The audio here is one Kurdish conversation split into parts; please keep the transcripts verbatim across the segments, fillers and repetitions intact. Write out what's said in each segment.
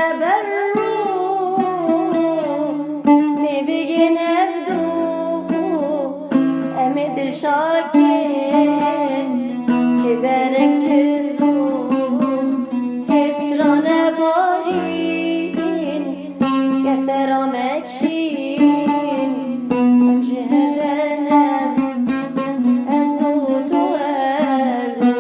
Berro, me bigin ev du, em ê dilşakin, çi derek çi zû, hêsrane barîn, kesera mekşîn, em ji hev re ne, ez û tu her du.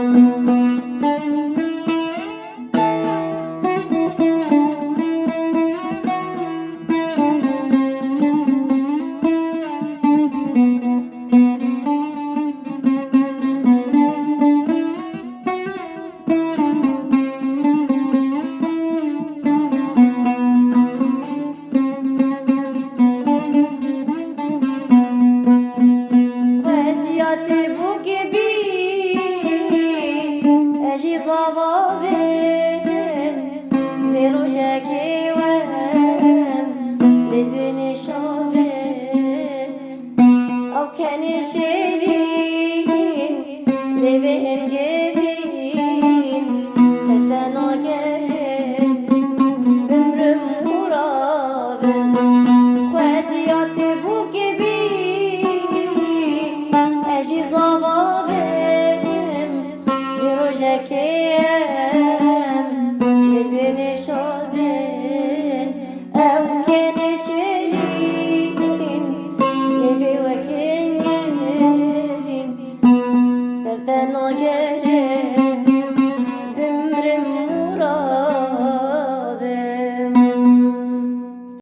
Xweziya te bû kê bî, ez jî zava bim. Lê rojekê wem li dinê şabin. Ew kenê şêrîn, lê vê hingevîn, ser te nagerin, bimrim û rabim. Xweziya te bû kê bî, ez jî zava bim. Lê rojekê em li dinê şabin, ew kenê şêrîn, lê vê wekê hingevîn, ser te nagerin.